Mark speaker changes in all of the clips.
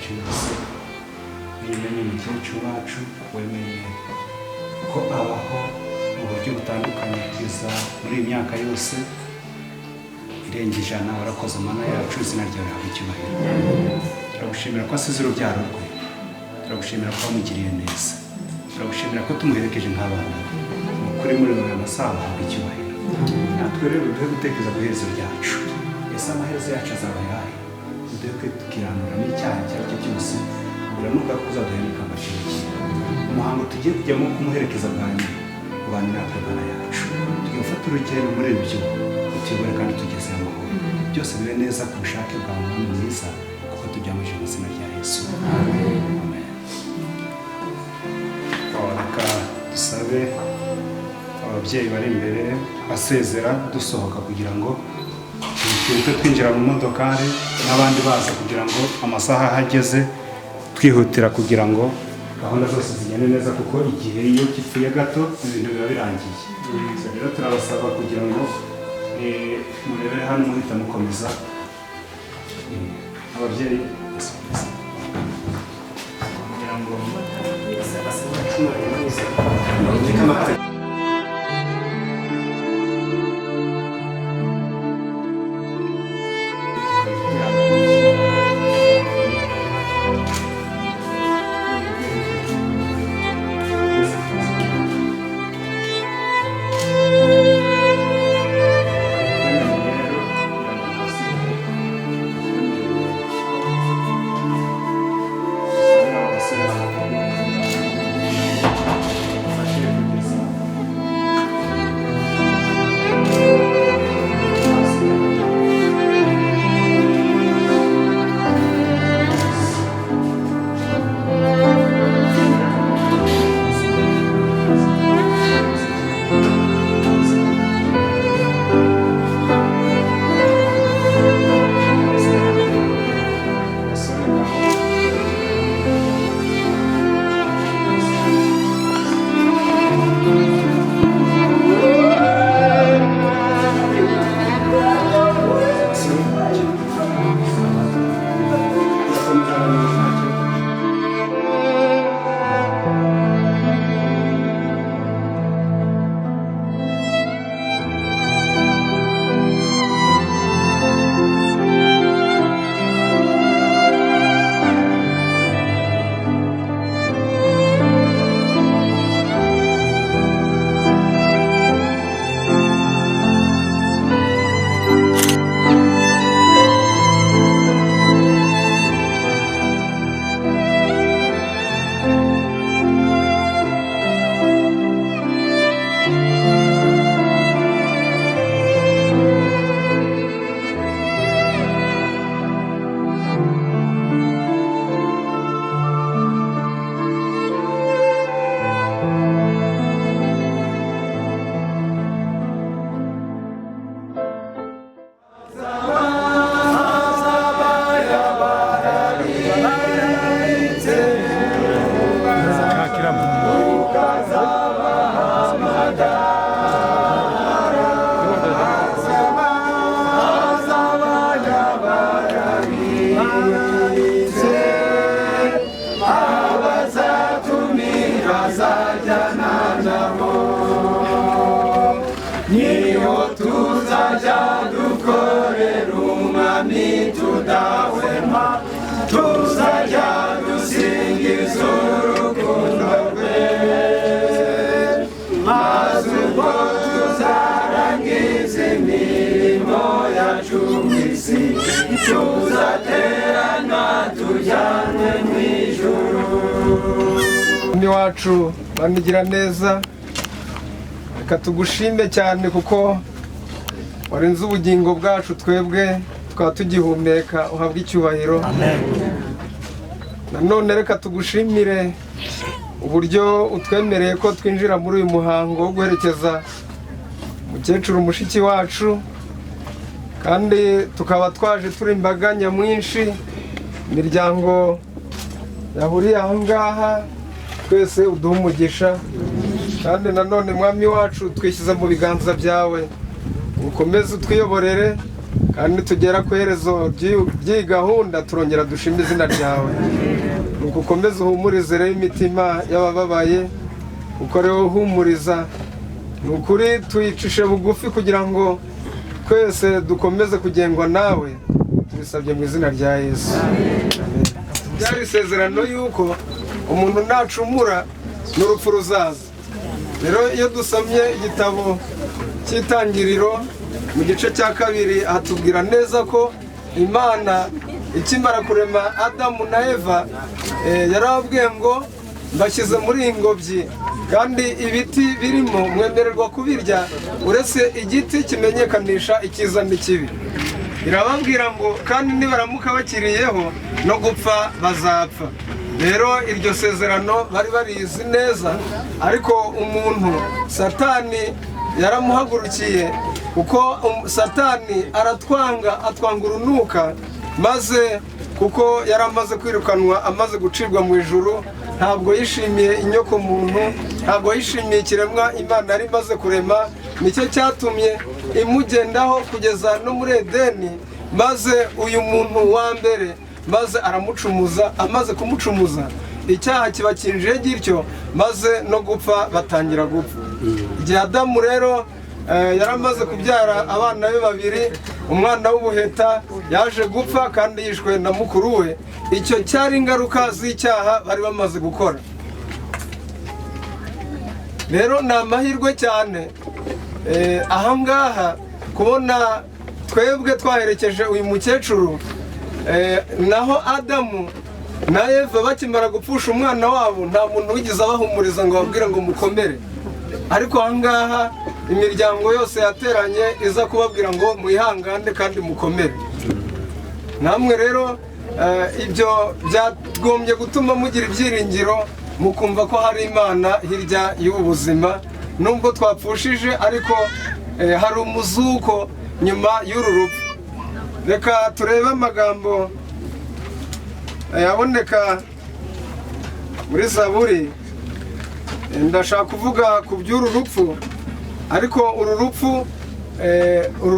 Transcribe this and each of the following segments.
Speaker 1: Yacu yose, umenye umukecuru wacu wemeye ko abaho mu buryo butandukanye kugeza muri iyi myaka yose irenga 100. Warakoze, Mana yacu, izina ryawe rihabwa icyubahiro. Turagushimira ko asize urubyaro rwe, turagushimira ko wamugiriye neza, turagushimira ko tumuherekeje nk'abana be. Ni ukuri muri aya masaha bahabwa icyubahiro. Natwe rero duhe gutekereza ku iherezo ryacu. Ese amaherezo yacu azaba ayahe? Duhe kwikiranura n'icyaha icyo ari cyo cyose kugira ngo uzaduhe ikamba ry'iki umuhango tugiye kujyamo kumuherekeza bwa nyuma. Ubane natwe, Mana yacu. Tugiye gufata urugendo muri ibyo, utuyobore kandi tugeze amahoro, byose bibe neza ku bushake bwawe, Mwami mwiza, kuko tubyambaje mu izina rya Yesu, amen. Reka dusabe ababyeyi bari imbere basezera dusohoka kugira ngo duhite twinjira mu modokari n'abandi baza, kugira ngo amasaha ahageze twihutira, kugira ngo gahunda zose zigende neza, kuko igihe iyo gipfuye gato ibintu biba birangiye. So rero turabasaba kugira ngo murebere hano muhita mukomeza. Ababyeyi, yes, please. Kugira ngo
Speaker 2: Niho tuzajya dukorera Umwami tudahwema, tuzajya dusingiza urukundo rwe, maze ubwo tuzarangiza imirimo yacu mu isi, tuzaterana tujyanwe mu ijuru.
Speaker 3: Mwami wacu, banigira neza, reka tugushime cyane kuko warinze ubugingo bwacu, twebwe tukaba tugihumeka. Uhabwe icyubahiro. Nanone reka tugushimire uburyo utwemereye ko twinjira muri uyu muhango wo guherekeza umukecuru mushiki wacu, kandi tukaba twaje turi imbaga nyamwinshi, imiryango yahuriye aho ngaha twese. Uduha umugisha. Kandi nanone, Mwami wacu, twishyize mu biganza byawe, ukomeze utwiyoborere. Kandi tugera ku iherezo ry'iyi gahunda, turongera dushima izina ryawe. Nuko ukomeze uhumurize rero imitima y'abababaye, kuko ariwe uhumuriza. Ni ukuri tuyicishe bugufi kugira ngo twese dukomeze kugengwa nawe. Tubisabye mu izina rya Yesu. Byari isezerano y'uko umuntu nacumura n'urupfu ruzaza. Rero iyo dusomye igitabo cy'Itangiriro mu gice cya 2, hatubwira neza ko Imana ikimara kurema Adamu na Eva, yarababwiye ngo: "Mbashyize muri iyi ngobyi, kandi ibiti birimo mwemererwa kubirya, uretse igiti kimenyekanisha icyiza n'ikibi." Irababwira ngo kandi nibaramuka bakiriyeho no gupfa bazapfa. Rero iryo sezerano bari barizi neza, ariko umuntu Satani yaramuhagurukiye, kuko Satani aratwanga, atwanga urunuka. Maze kuko yari amaze kwirukanwa, amaze gucirwa mu ijuru, ntabwo yishimiye inyoko muntu, ntabwo yishimiye ikiremwa Imana yari imaze kurema. Nicyo cyatumye imugendaho kugeza no muri Edeni, maze uyu muntu wa mbere maze aramucumuza. Amaze kumucumuza, icyaha kiba kinjiye gityo, maze no gupfa batangira gupfa. Igihe Adamu rero yari amaze kubyara abana be babiri, umwana w'ubuheta yaje gupfa kandi yishwe na mukuru we. Icyo cyari ingaruka z'icyaha bari bamaze gukora. Rero ni amahirwe cyane ahangaha kubona twebwe twaherekeje uyu mukecuru. Naho Adamu na Eva bakimara gupfusha umwana wabo, nta muntu wigeze abahumuriza ngo babwire ngo mukomere. Ariko ahangaha imiryango yose yateranye iza kubabwira ngo mwihangane kandi mukomere. Namwe rero ibyo byagombye gutuma mugira ibyiringiro, mukumva ko hari Imana hirya y'ubu buzima. Nubwo twapfushije, ariko hari umuzuko nyuma y'uru rupfu. Reka turebe amagambo aboneka muri Zaburi. Ndashaka kuvuga ku by'uru rupfu, ariko uru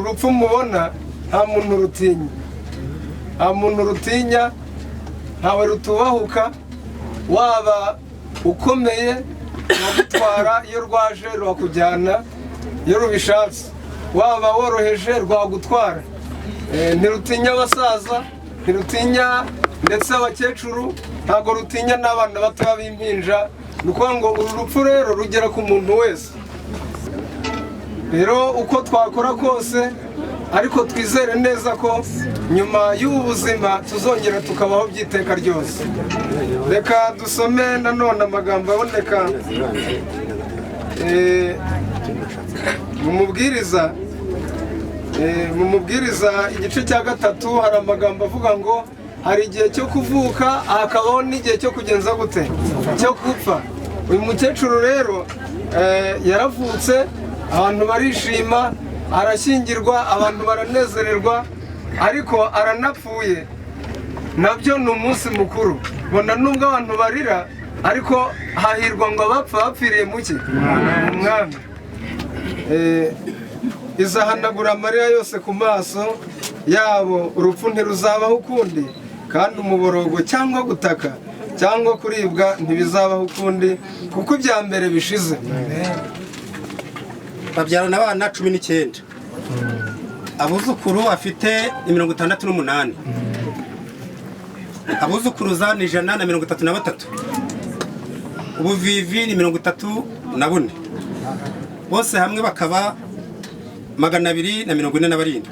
Speaker 3: rupfu mubona nta muntu rutinya, nta muntu rutinya, ntawe rutubahuka. Waba ukomeye ruragutwara, iyo rwaje rurakujyana iyo rubishatse. Waba woroheje rwagutwara. Ntirutinya abasaza, ntirutinya ndetse abakecuru, ntabwo rutinya n'abana batoya b'impinja. Ni ukuvuga ngo uru rupfu rero rugera ku muntu wese. Rero uko twakora kose, ariko twizere neza ko nyuma y'ubu buzima tuzongera tukabaho by'iteka ryose. Reka dusome nanone amagambo aboneka mu Mubwiriza igice cya 3. Hari amagambo avuga ngo hari igihe cyo kuvuka, hakabaho n'igihe cyo kugenza gute? Cyo gupfa. Uyu mukecuru rero yaravutse, abantu barishima, arashyingirwa, abantu baranezererwa, ariko aranapfuye, nabyo ni umunsi mukuru. Bona nubwo abantu barira, ariko hahirwa ngo abapfa bapfiriye muke mu Mwami. Izahanagura amarira yose ku maso yabo, urupfu ntiruzabaho ukundi, kandi umuborogo cyangwa gutaka cyangwa kuribwa ntibizabaho ukundi, kuko ibya mbere bishize.
Speaker 4: Babyarana abana 19, abuzukuru afite ni 68, abuzukuruza ni 133, ubuvivi ni 34, bose hamwe bakaba 247.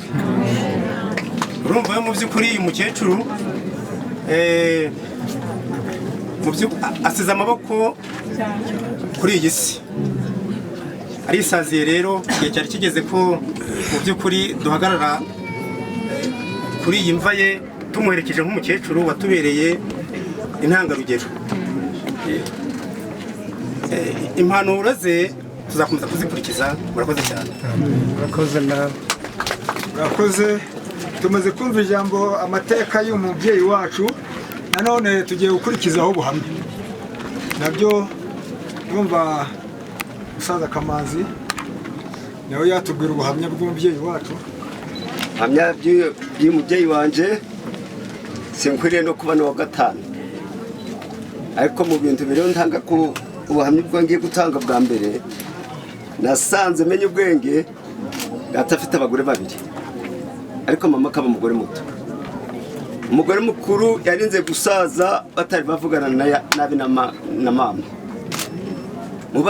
Speaker 4: Urumva yo mu by'ukuri uyu mukecuru asize amaboko kuri iyi si, arisaziye. Rero igihe cyari kigeze ko mu by'ukuri duhagarara kuri iyi mva ye tumuherekeje nk'umukecuru watubereye intangarugero. Impanuro ze tuzakomeza kuzikurikiza. Murakoze cyane.
Speaker 3: Murakoze nawe.
Speaker 5: Murakoze. Tumaze kumva ijambo, amateka y'umubyeyi wacu. Nanone tugiye gukurikizaho ubuhamya. Nabyo numva umusaza Kamanzi nawe yatubwira ubuhamya bw'umubyeyi wacu.
Speaker 6: Mpamya by'umubyeyi wanje, sinkwiriye no kuba n'uwa gatanu, ariko mu bintu biriho ntanga ko ubuhamya bwo ngiye gutanga bwa mbere, nasanze menye ubwenge data afite abagore babiri, ariko mama akaba umugore muto. Umugore mukuru yarinze gusaza batari bavugana nabi na mama. Mu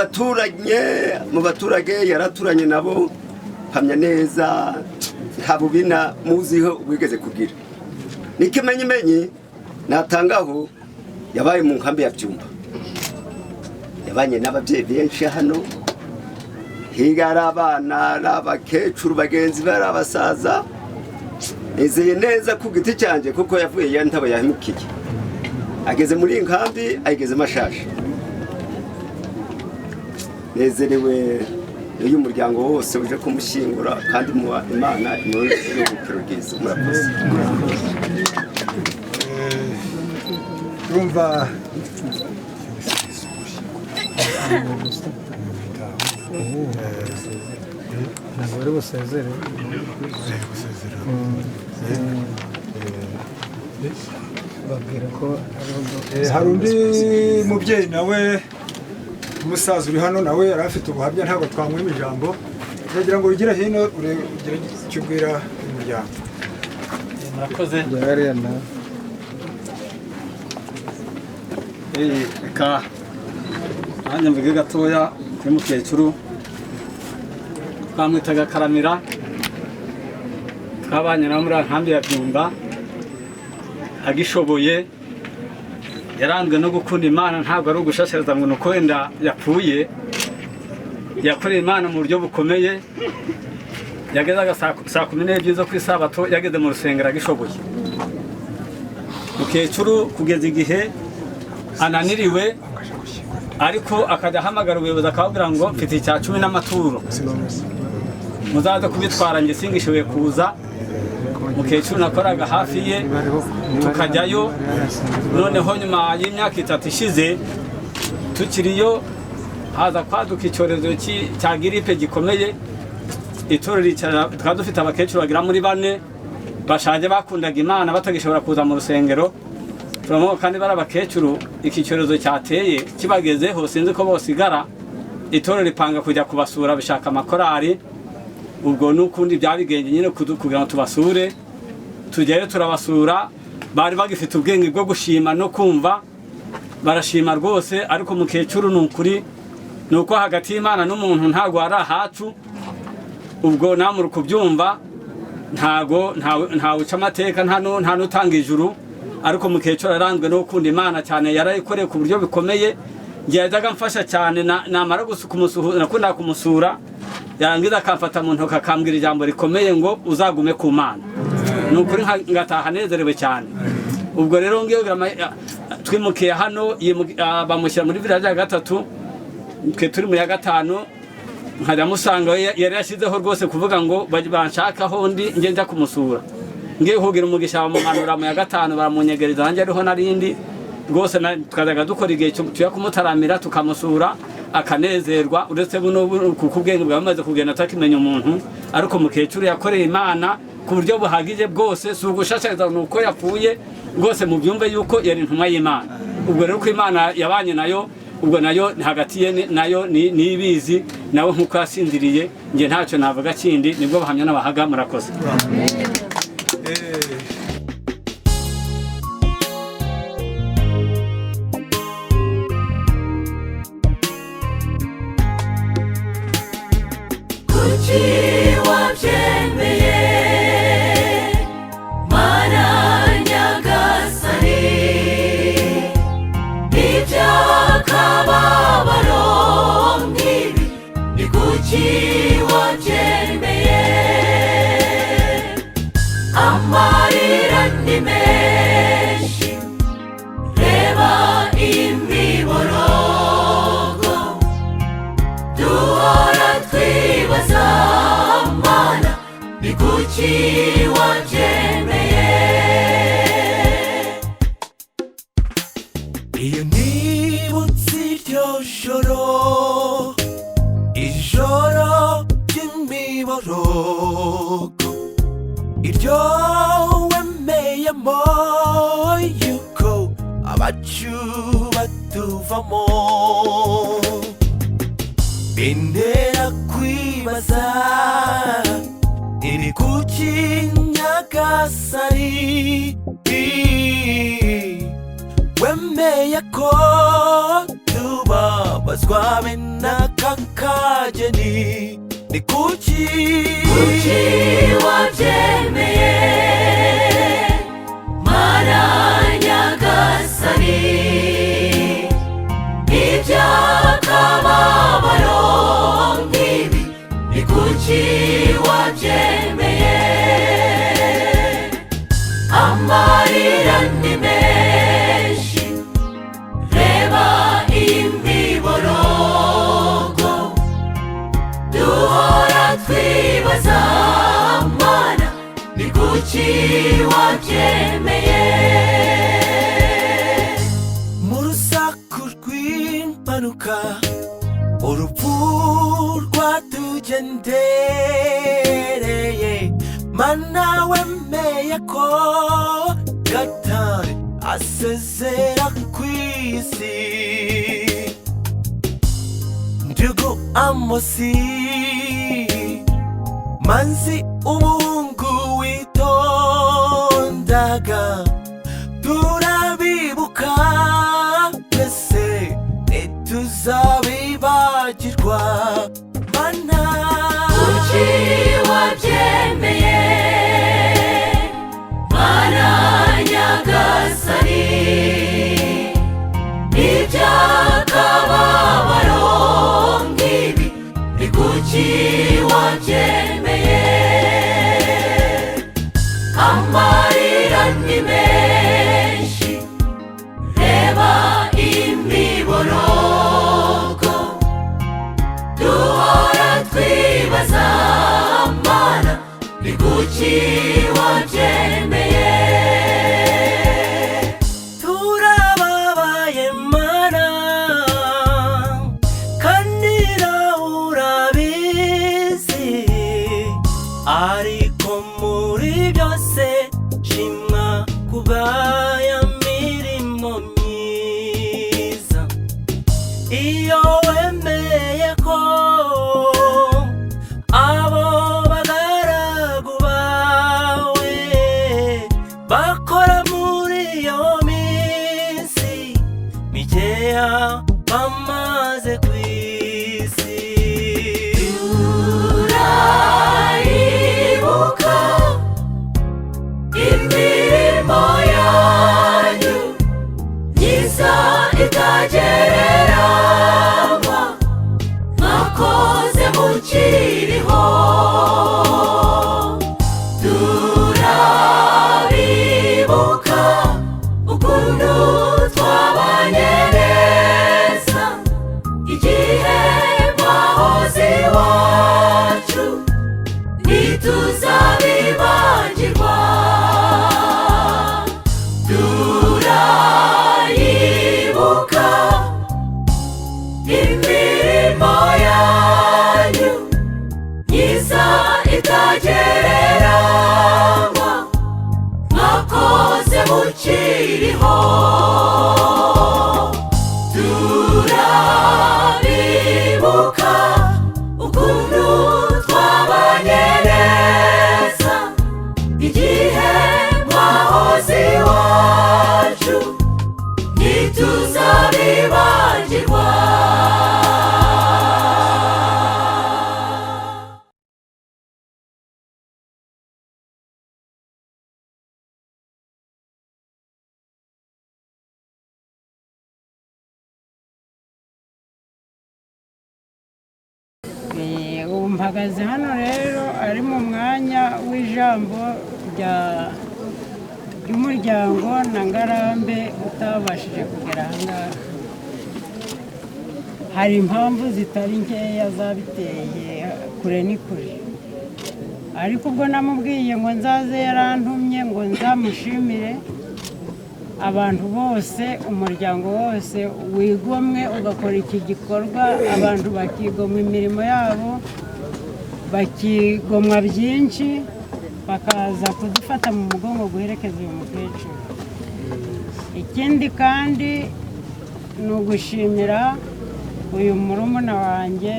Speaker 6: baturage yaraturanye nabo, mpamya neza nta bubina muziho wigeze kugira. N'ikimenyimenyi natangaho, yabaye mu nkambi ya Byumba, yabanye n'ababyeyi benshi hano higa, ari abana, ari abakecuru bagenzi be, ari abasaza. Nizeye neza ku giti cyanjye kuko yavuye ya ntabo yahemukiye, ageze muri iyi nkambi ayigezemo ashaje. Nezerewe n'uyu muryango wose uje kumushyingura, kandi muha Imana imuhe iruhukiro ryiza. Murakoze.
Speaker 5: Urumva.
Speaker 1: Ntabwo bari busezere. Babwira ko
Speaker 5: Hari undi mubyeyi nawe umusaza uri hano, nawe yari afite ubuhamya, ntabwo twamwima ijambo. Turagira ngo wigire hino ugire icyo ubwira umuryango.
Speaker 7: Murakoze. Reka nanjye mvuge gatoya kuri mukecuru. Twamwitaga Karamira, twabanye nawe muri nkambi ya Byumba. Agishoboye yaranzwe no gukunda Imana, ntabwo ari ugushashereza ngo nuko wenda yapfuye. Yakoreye Imana mu buryo bukomeye. Yagezaga 12:00 zo ku isabato yageze mu rusengero agishoboye. Mukecuru kugeza igihe ananiriwe, ariko akajya ahamagara ubuyobozi akababwira ngo mfite icya cumi n'amaturo, muzaze kubitwara, njye singishoboye kuza. Mukecuru nakoraga hafi ye, tukajyayo. Noneho nyuma y'imyaka 3 ishize tukiriyo, haza kwaduka icyorezo cya giripe gikomeye. Itorero ricara, twari dufite abakecuru bagera muri 4 bashaje, bakundaga Imana, batagishobora kuza mu rusengero. Turamuha kandi bari abakecuru, iki cyorezo cyateye kibagezeho sinzi ko bosigara. Itorero ripanga kujya kubasura, bishaka amakorari, ubwo n'ukundi byabigenje nyine kugira ngo tubasure. Tujyayo turabasura, bari bagifite ubwenge bwo gushima no kumva, barashima rwose. Ariko mukecuru ni ukuri, ni uko hagati y'Imana n'umuntu ntabwo ari ahacu. Ubwo namuri kubyumva, ntago ntawuca amateka, nta n'utanga ijuru. Ariko mukecuru aranzwe no gukunda Imana cyane, yarayikoreye ku buryo bikomeye. Ngiye yajyaga amfasha cyane, namara nakunda kumusura, yarangiza akamfata mu ntoki akambwira ijambo rikomeye ngo uzagume ku Mana. Ni ukuri ngataha nezerewe cyane. Ubwo rero ngiyo twimukiye hano, bamushyira muri village ya 3, twe turi mu ya 5. Nkajya musanga yari yashyizeho rwose kuvuga ngo banshakaho ndi njye njya kumusura. Ngiye kugira umugisha bamumanura mu ya 5, baramunyegereza nanjye ariho narindi rwose. Tukajyaga dukora igihe tuya kumutaramira, tukamusura akanezerwa. Uretse buno kuko ubwenge bwa bumaze kugenda atakimenya umuntu, ariko mukecuru yakoreye Imana ku buryo buhagije bwose. Si ugushashariza ni uko yapfuye rwose, mu byumve yuko yari intumwa y'Imana. Ubwo rero ko Imana yabanye nayo, ubwo nayo hagati ye nayo nibizi nawe nkuko yasinziriye. Nge ntacyo navuga kindi, nibwo bahamya n'abahaga. Murakoze.
Speaker 8: Kuki wabyemeye Mana Nyagasani, iby'akababaro nk'ibi ni kuki wabyemeye? Amarira ni menshi, reba imiborogo, duhora twibaza Mana ni kuki wabyemeye?
Speaker 9: Iyo nibutse iryo joro, ijoro ry'imiborogo, Abacu batuvamo bintera kwibaza iri kuki Nyagasani wemeye ko tubabazwa bene aka kageni. Ni kuki?
Speaker 8: Kuki wabyemeye, Mana Nyagasani? Iby'akababaro nk'ibi, ni kuki wabyemeye? Amarira ni menshi, reba iyi miborogo. Duhora twibaza, Mana, ni kuki wabyemeye?
Speaker 9: Mu rusaku rw'impanuka urupfu rwatugendereye, Mana wemeye ko Gatari asezera ku isi. Ndugu Amosi, Manzi, umuhungu witondaga, turabibuka twese, ntituzabibagirwa, Mana.
Speaker 8: Kuki wabyemeye, Mana Nyagasani? Iby'akababaro nk'ibi, ni kuki wabyemeye? Amarira ni menshi, reba imiborogo. Duhora twibaza, Mana, ni kuki wabyemeye?
Speaker 9: Turababaye Mana, kandi nawe urabizi, ariko muri byose shimwa kubw'aya mirimo myiza. Iyo wemeye ko abo bagaragu bawe bakora muri iyo minsi mikeya bamaze ku isi.
Speaker 8: Turayibuka imirimo yanyu myiza itagereranywa mwakoze mukiriho. Turabibuka ukuntu twabanye neza igihe mwahoze iwacu, ntituzabibagirwa. Turayibuka imirimo yanyu myiza itagereranywa mwakoze mukiriho. Turabibuka ukuntu twabanye neza igihe mwahoze iwacu, ntituzabibagirwa.
Speaker 10: Ubu mpagaze hano rero ari mu mwanya w'ijambo ry'umuryango na Ngarambe utabashije kugera aha ngaha. Hari impamvu zitari nkeya zabiteye, kure ni kure, ariko ubwo namubwiye ngo nzaze, yarantumye ngo nzamushimire abantu bose, umuryango wose wigomwe ugakora iki gikorwa, abantu bakigomwa imirimo yabo, bakigomwa byinshi, bakaza kudufata mu mugongo guherekeza uyu mukecuru. Ikindi kandi ni ugushimira uyu murumuna wanjye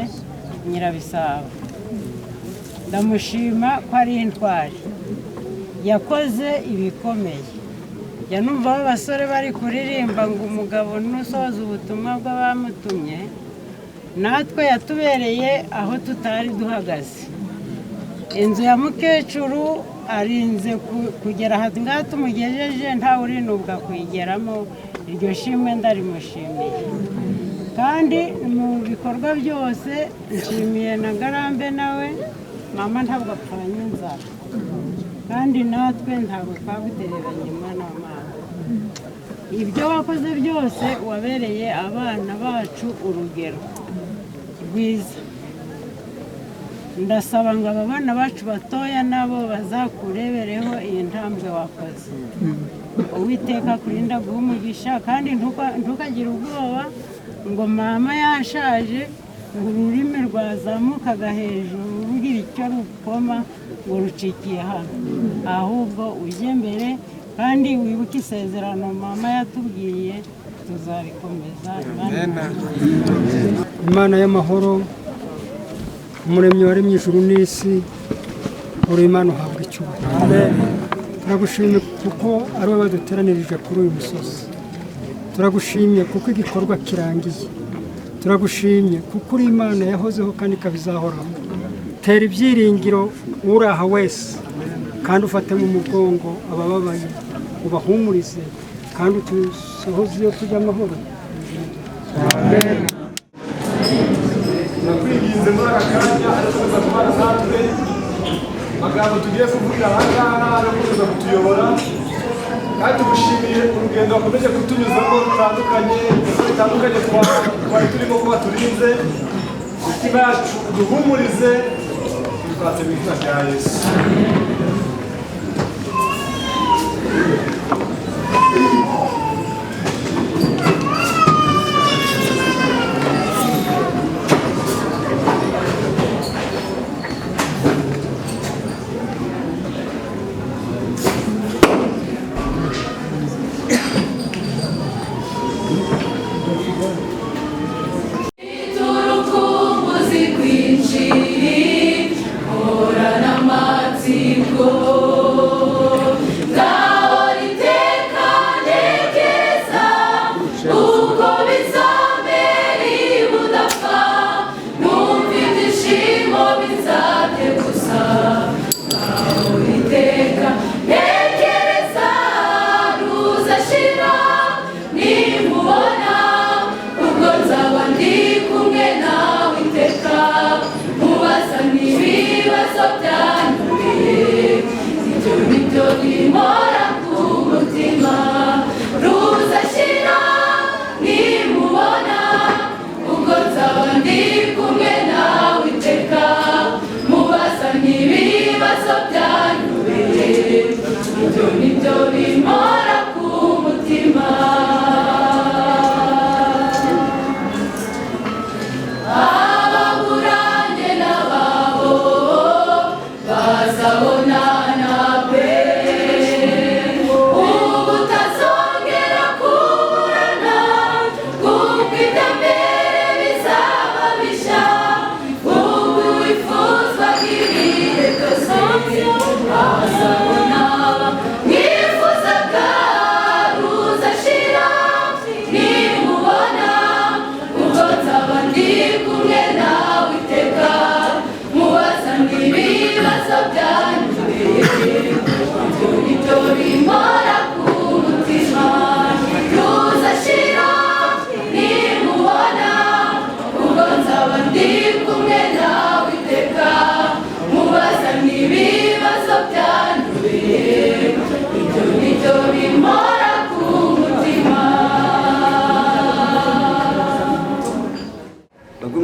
Speaker 10: Nyirabisabo, ndamushima ko ari intwari yakoze ibikomeye. Jya numva abasore bari kuririmba ngo umugabo nusoza ubutumwa bw'abamutumye, natwe yatubereye aho tutari duhagaze. Inzu ya mukecuru arinze kugera aha ngaha tumugejeje, ntawe urinubwa kuyigeramo. Iryo shimwe ndarimushimiye. Kandi mu bikorwa byose nshimiye na Ngarambe, nawe mama ntabwo apfanye inzara, kandi natwe ntabwo twagutereranye mwana wa mama. Ibyo wakoze byose wabereye abana bacu urugero rwiza. Ndasaba ngo aba bana bacu batoya nabo bazakurebereho iyi ntambwe wakoze. Uwiteka kurinda guha umugisha, kandi ntukagire ubwoba ngo mama yashaje, ngo ururimi rwazamukaga hejuru rugira icyo rukoma ngo rucikiye hano, ahubwo ujye mbere kandi wibuke isezerano mama yatubwiye, tuzarikomeza.
Speaker 11: Imana y'amahoro, umuremyi waremye ijuru n'isi, uri Imana uhabwa icyubahiro. Turagushimye kuko ari wowe waduteranirije kuri uyu musozi. Turagushimye kuko igikorwa kirangiye. Turagushimye kuko uri Imana yahozeho kandi ikabizahoraho. Tera ibyiringiro uraha wese, kandi ufate mu mugongo abababaye, ubahumurize, kandi utusohoze iyo tujya amahoro. Amen.
Speaker 5: Turakwinginze muri aka kanya arakomeza kubana natwe, amagambo tugiye kuvugira aha ngaha arakomeza kutuyobora, kandi tugushimiye urugendo wakomeje kutunyuzamo rutandukanye, bitandukanye twari turimo kuba turinze imitima yacu, uduhumurize, twatse mu izina rya Yesu.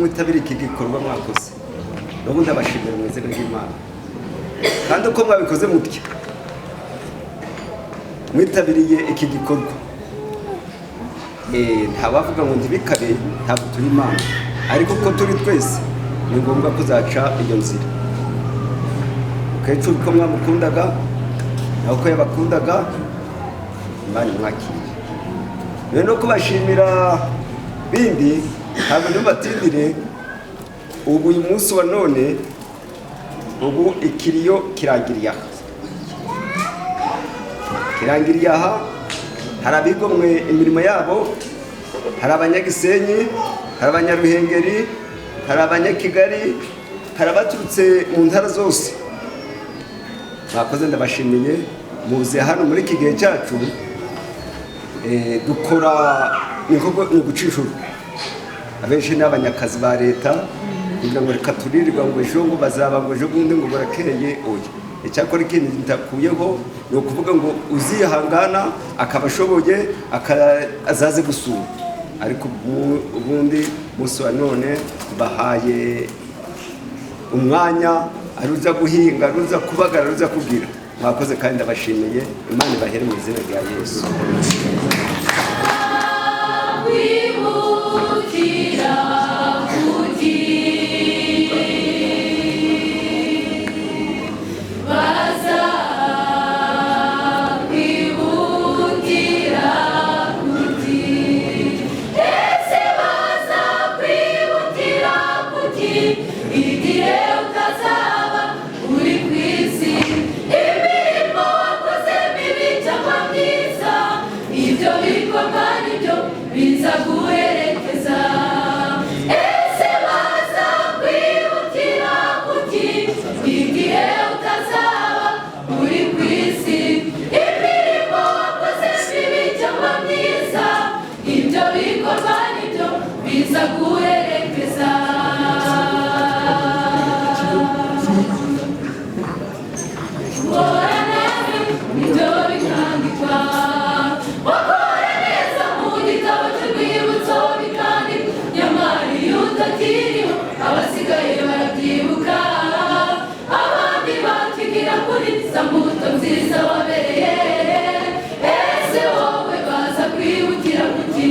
Speaker 6: Mwitabira iki gikorwa mwakoze, n'ubu ndabashimira mu izina ry'Imana, kandi uko mwabikoze mutya mwitabiriye iki gikorwa, ntawavuga ngo ntibikabe, ntabwo turi Imana, ariko uko turi twese ni ngombwa kuzaca iyo nzira. Mukecuru uko mwamukundaga nawe uko yabakundaga, Imana imwakire. Rero no kubashimira bindi ntabwo ntubatindire. Ubu uyu munsi wa none, ubu ikiriyo kirangiriye aha, kirangiriye aha. Hari abigomwe imirimo yabo, hari Abanyagisenyi, hari Abanyaruhengeri, hari Abanyakigali, hari abaturutse mu ntara zose. Mwakoze, ndabashimiye. Muze hano muri iki gihe cyacu, dukora ni guca inshuro. Abenshi ni abanyakazi ba leta, kugira ngo reka turirirwa ngo ejo ngo bazaba, ngo ejo bundi ngo burakeye. Oya, icyakora ikintu ntakuyeho ni ukuvuga ngo uzihangana akaba ashoboye azaze gusura. Ariko ubundi munsi wa none bahaye umwanya, aruza guhinga, aruza kubagara, aruza kugira. Mwakoze kandi ndabashimiye. Imana ibahere mu izina rya Yesu.
Speaker 8: Kwibukira kuki baza kwibukira kuki ese baza kwibukira kuki igihe utazaba uri ku isi? Imirimo wakoze mibi cyangwa myiza, ibyo bikorwa nibyo biza guherekeza. Ese baza kwibukira kuki igihe utazaba uri ku isi? Imirimo wakoze mibi cyangwa myiza, ibyo bikorwa nibyo biza guherekeza. Ukora nabi nibyo bikandikwa, wakora neza mu gitabo cy'urwibutso bikandikwa. Nyamara iyo utakiriho abasigaye barabyibuka, abandi bakigira kuri za mbuto nziza wabereye. Ese wowe baza kwibukira kuki?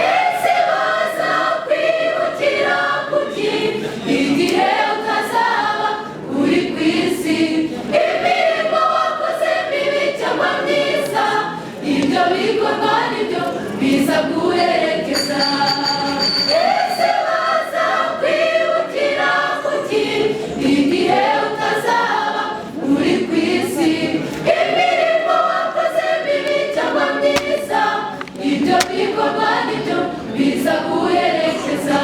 Speaker 8: Ese baza kwibukira kuki igihe utazaba uri ku isi? Imirimo wakoze mibi cyangwa myiza, ibyo bikorwa nibyo biza guherekeza. Ese baza kwibukira kuki igihe utazaba uri ku isi? Imirimo wakoze mibi cyangwa myiza, ibyo bikorwa nibyo biza guherekeza.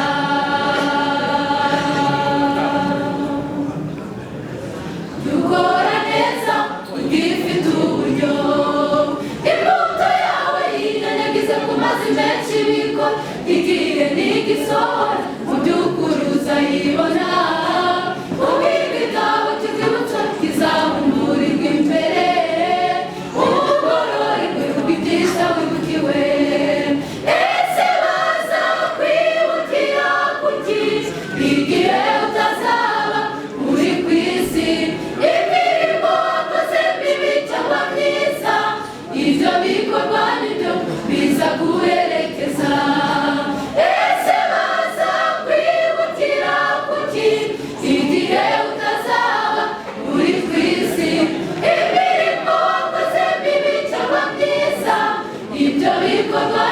Speaker 8: Dukora neza ugifite uburyo, imbuto yawe yinyanyagize ku mazi menshi, bikora igihe ntigisohora, mu by'ukuri uzayibona. Ubwo igitabo cy'urwibutso kizahumurirwa imbere, ugororerwe kubw'ibyiza wibukiwe. Ese baza kwibukira kuki igihe utazaba uri ku isi? Imirimo wakoze mibi cyangwa myiza, ibyo bikorwa nibyo biza guherekeza. Ese baza kwibukira kuki igihe utazaba uri ku isi? Imirimo wakoze mibi cyangwa myiza, ibyo bikorwa